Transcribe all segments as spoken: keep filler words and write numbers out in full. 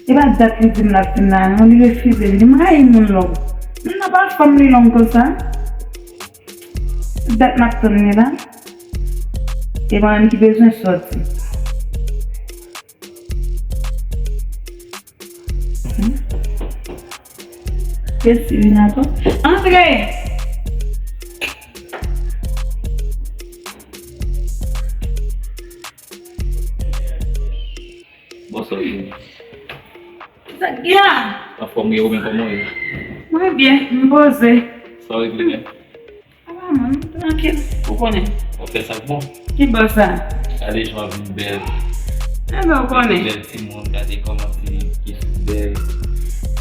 E pa dat li di m l ap vin la, non, li refize, li di m rayi moun long. Moun nan pa fanm li long konsa. Dat m ap tann li la. E mwen menm ki bezwen sòti. Mèsi, Renato. Antre! Bonswa, Jimmy. Sa k gen la? Anfòm, wi, ou menm kòman w ye? Mwen byen, m poze. Sa w regle byen? Apa, mwen, m trankil, ou konnen. Ou fè sa k bon. Ki bò sa? Gade jan w ap vin bèl. Enben, ou konnen. Bèl timoun, gade kòman ti, ti fi bèl.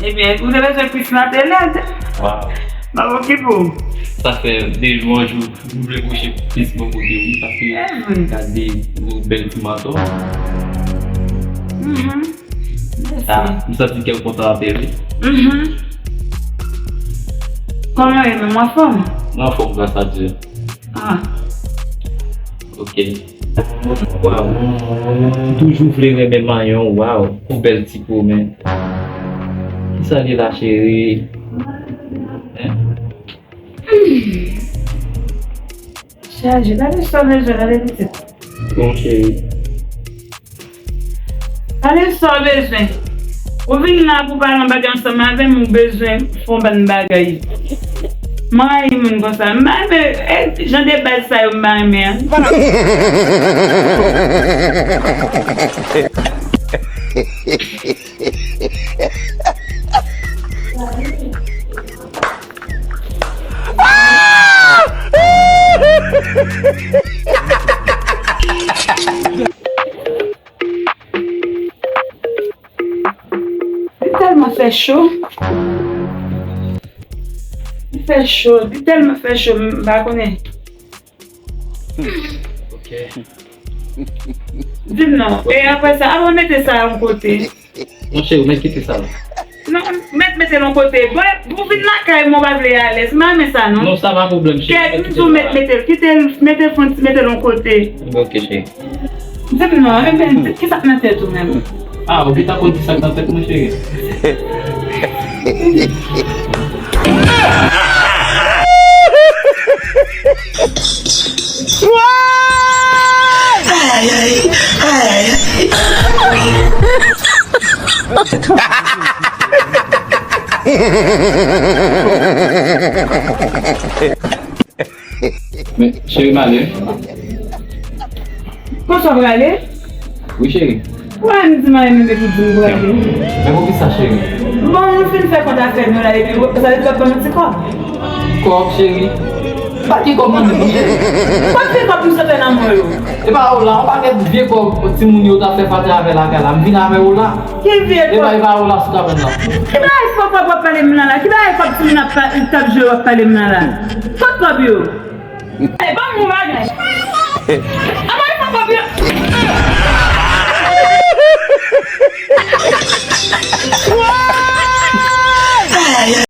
Ebyen, ou te bezwen plis nan te lèd. Waw. M ap okipe w. Sa fè de jou an jou, m vle pwoche plis bò kote w, wi, paske gade, ou bèl ti manto. Mhm. Mèsi. Ah, m santi kè w kontan anpil, wi. Mhm. Kòman w ye menm, w anfòm? Mwen anfòm, gras a Dye. Ah. Ok. Waw. M toujou vle renmen manyen w, waw. Ou bèl ti po, men. Kisa l ye la, cheri? Hein? Chaje, gade sa w bezwen, gade pitit. Bon, cheri. Gade sa w bezwen. Ou vin la pou pale yon bagay ansanm avè m, ou bezwen fè yon bann bagay. M rayi moun konsa. M pa renmen, eh, jan de baz sa yo m pa renmen an. Li tèlman fè cho. Li fè cho. Li tèlman fè cho, m pa konnen. Ok. Di m non. E apre sa, avan mete sa yon kote. Non, cheri, mèt kite sa la. Non, mèt mete l yon kote. Bon, ou vin lakay mwen, ou pa vle alèz. M pa renmen sa, non. Non, sa pa pwoblèm, cheri. Kèt, m di w mèt mete l. Kite l, mete l fon ti, mete l yon kote. Ok, cheri. Di m non, enben, kisa k nan tèt ou menm? Ah, ou gentan konn kisa k nan tèt mwen, cheri. Men, cheri, m ale. Konsa w prale? Wi, cheri. Ou pa di m anyen menm epi w di m prale. Men poukisa, cheri? Bon, nou fin fè kont afè nou la, epi w, sa vle di w ap ban m ti kòb? Kòb, cheri? Pa gen kòb nan men mwen, cheri. Kòb ki kòb m sot fè nan men w yo? E pa w la, yon pakèt vye kòb timoun yo t ap fè fatra avè lakay la. M vin avè w la. Ki vye kòb? E pa, e pa w la sou kabann la. Ki bagay fò kòb w ap pale m nan la? Ki bagay kòb timoun ap pa-, t ap jwe w ap pale m nan la? Kot kòb yo? Ey, ban m yon bagay. Anmwey, pa kòb yo.